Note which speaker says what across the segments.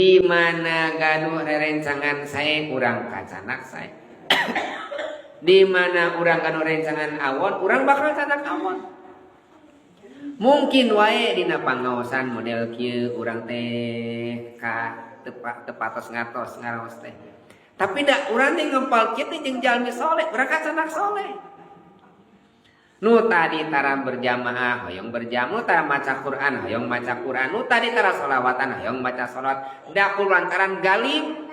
Speaker 1: Di mana gaduh rerencangan sae, urang kacandak sae. Di mana urang gaduh rencangan awon, urang bakal candak awon. Mungkin wae dina pangaosan model kieu urang teh ka teu patos ngatos ngaraos teh. Tapi da urang teh ngempal kieu teh jeung jalmi soleh, urang kacandak soleh. Nu tadi tara berjamaah hoyong berjamaah, nu tara maca Quran hoyong maca Quran, nu tadi tara sholawatan hoyong maca sholawat. Da lantaran galib.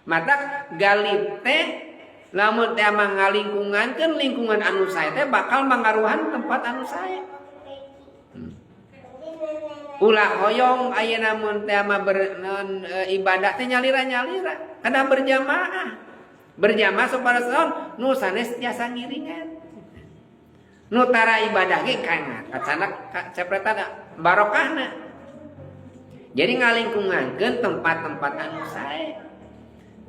Speaker 1: Matak galib teh lamun teh mah ngalingkungankeun lingkungan anu sae teh bakal mangaruhan tempat anu sae. Ulah hoyong ayeuna mun teh mah non, ibadah teh nyalira-nyalira, kada berjamaah. Berjamaah supaya naon? Nu sanes tiasa ngiringan. Nu tara ibadah ge kana kacandak cepretan barokahna. Jadi ngalingkungankeun tempat-tempat anu sae.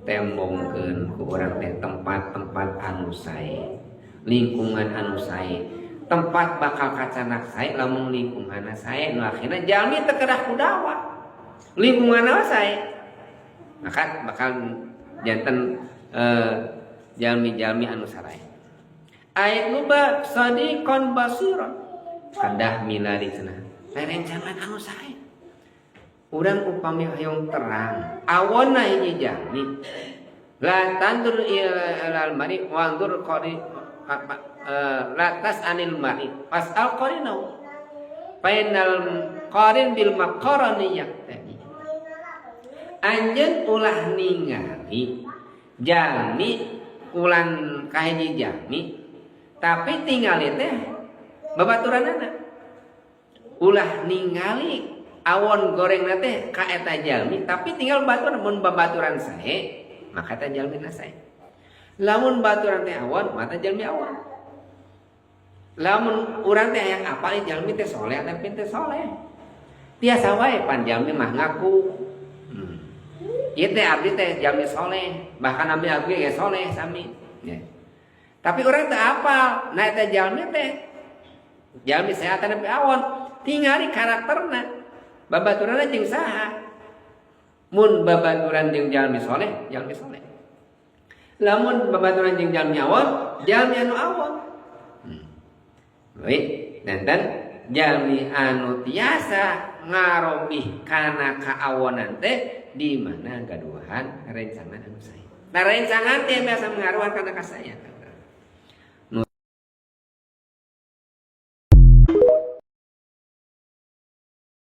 Speaker 1: Tembongkeun ku urang teh tempat-tempat anu sae, lingkungan anu sae. Tempat bakal kacandak sae lamun lingkunganna sae, nu akhirna jalmi teu kedah ku dakwah. Lingkunganna sae. Maka bakal janten jalmi-jalmi anu sarae. Ayat luba sadiqon basiron. Kedah milari cenah. Rerencangan anu sae. Urang upami hoyong terang, awonna hiji jalmi. La tandur ilal mari wandur qari, la tas'anil mari fas'al qarinahu. Fainal qarin bil maqarani yaqtadi. Anjeun ulah ningali jalmi ulan kahiji jalmi, tapi tingali teh babaturanana. Ulah ningali awon goreng teh ka eta jalmi, tapi tinggal baturan. Mun babaturan sae, maka eta jalmi na sae. Lamun baturan teh awon, maka jalmi awon. Lamun urang teh hayang apal jalmi teh soleh atau teh soleh, tiasa wae pan jalmi mah ngaku. Ieu teh abdi teh jalmi soleh, bahkan abdi abdi ge soleh sami ya. Tapi urang teh apal nah eta jalmi teh jalmi sehat tapi awon, tingali karakterna, babaturanna jeung saha. Mun babaturan jeung jalmi soleh, jalmi soleh. Lamun babaturan jeung jalmi awon, jalmi anu awon. Baik, dan jalmi anu tiasa ngarobih kana kaawonan teh di mana gaduhan rencangan anu sae. Nah, rencangan teh biasa mengaruhan kana kasayaan.